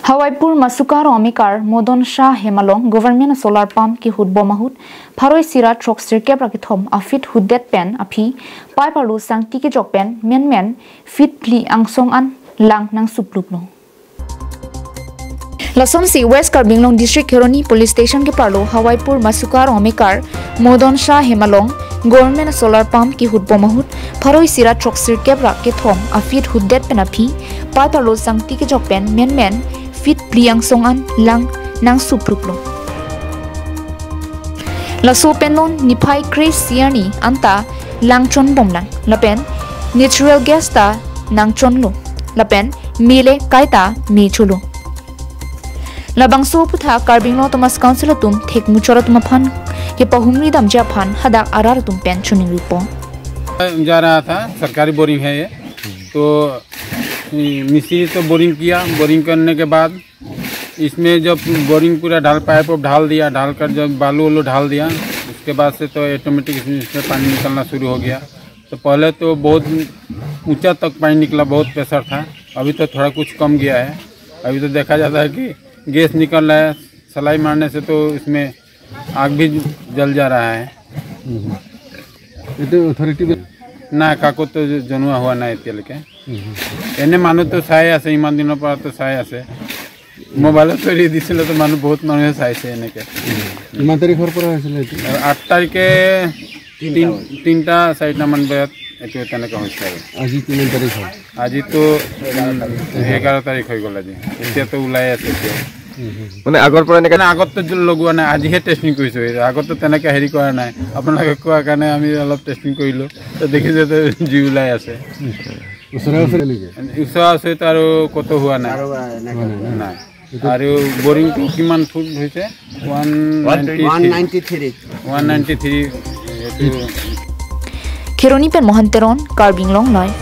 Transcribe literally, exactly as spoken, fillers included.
Hawaipur Masuka rong amekar Modon Shah hem along government solar pump kehut bom ahut pharo isi ra throksirkep ra kethom a feet hutdet pen aphi pipe arlo sangti kejok pen menmen feet phli angsong an lang nangsuplup lo. Lasonsi West Karbi Anglong District Kheroni Police Station keparlo Hawaipur Masuka rong amekar Modon Shah hem along government solar pump kehut bom ahut pharo isi ra throksirkep ra kethom a feet hutdet pen aphi pipe arlo sangti kejok pen menmen feet phli angsong an lang nangsuplup lo. Laso pen non niphai kre-isi arni anta lang chonbomlang lapen natural gas ta nangchonlo lapen mele kaita mecholo. Labangso aputhak Karbi Anglong Autonomous Council atum thekmuchot atum aphan kepahumri damji aphan hadak arat atum pen choningripo. जा रहा था, सरकारी बोरिंग है ये। तो मिस्त्री तो बोरिंग किया, बोरिंग करने के बाद इसमें जब बोरिंग पूरा ढाल, पाइप वाइप ढाल दिया, ढाल कर जब बालू वालू ढाल दिया, उसके बाद से तो ऑटोमेटिक इसमें से पानी निकलना शुरू हो गया। तो पहले तो बहुत ऊंचा तक पानी निकला, बहुत प्रेशर था। अभी तो थोड़ा कुछ कम गया है। अभी तो देखा जाता है कि गैस निकल रहा है, सलाई मारने से तो इसमें आग भी जल जा रहा है। এইটো অথৰিটি নাই, কাকো তো জনোৱা হোৱা নাই এতিয়ালৈকে। এনে মানুহ তো চাই আছে, ইমান দিনৰ পৰা তো চাই আছে। মোবাইলত থৈ দিছিলে তো মানুহ, বহুত মানুহে চাইছে এনেকে। কিমান তাৰিখৰ পৰা হৈছিলে এইটো? আঠ তাৰিখে তিন- তিনিটা চাৰিটামান বজাত এইটো তেনেকে হৈছে আৰু। আজি কিমান তাৰিখ হ'ল? আজিতো উম, এঘাৰ তাৰিখ হৈ গ'ল আজি। এতিয়াতো ওলাই আছে এতিয়া। মানে আগৰ পৰা এনেকে মানে আগততো লগোৱা নাই, আজিহে টেষ্টিং কৰিছো। আগততো তেনেকে হেৰি কৰা নাই, আপোনালোকে কোৱাৰ কাৰণে আমি অলপ টেষ্টিং কৰিলো। তো দেখিছে তো জুই ওলাই আছে। ওচৰে ওচৰে নেকি? ওচৰা ওচৰিতো আৰু ক'তো হোৱা নাই। নাই। আৰু বৰিংটো কিমান ফুট হৈছে? One one ninety three. One ninety three. এইটো Kheroni pen Mohan Teron, Karbi Anglong Live.